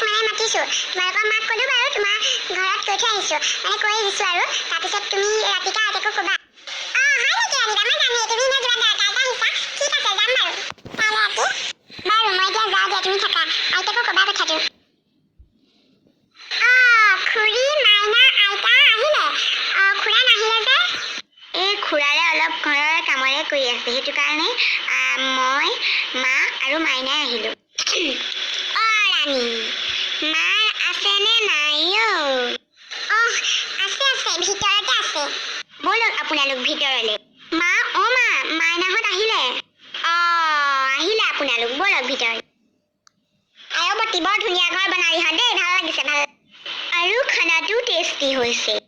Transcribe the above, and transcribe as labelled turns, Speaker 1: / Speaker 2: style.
Speaker 1: মানে মাতিছোঁ। তোমালোকৰ মাক ক'লো বাৰু, তোমাৰ ঘৰত কৈ থৈ আহিছোঁ, মানে কৈ দিছোঁ আৰু তাৰপিছত তুমি ৰাতিকা আইতাকো ক'বা। অঁ, হয় নেকি ৰাণীবা? মই জানোৱেই তুমি এনেও কিবা দৰকাৰতে আহিছা। ঠিক আছে, যাম বাৰু কাইলৈ ৰাতি। বাৰু, মই এতিয়া যাওঁ দিয়া, তুমি থাকা। আইতাকো ক'বা কথাটো। অঁ, খুৰী, মাইনা, আইতা আহিলে? অঁ, খুৰা নাহিলে যে?
Speaker 2: এই খুৰাৰে অলপ ঘৰৰ কামৰে কৰি আছে, সেইটো কাৰণে মই, মা আৰু মাইনাই আহিলোঁ। অ' ৰাণী, মাৰ আছেনে নাই অ'?
Speaker 1: অঁ, আছে আছে, ভিতৰতে আছে।
Speaker 2: ব'লক আপোনালোক ভিতৰলৈ। মা, অ' মা, মাইনাহঁত আহিলে। অঁ, আহিলে আপোনালোক, ব'লক ভিতৰলৈ। আয়ো বতী, বৰ ধুনীয়া ঘৰ বনালিহঁত দেই, ভাল লাগিছে, ভাল। আৰু খানাটোও টেষ্টি হৈছে।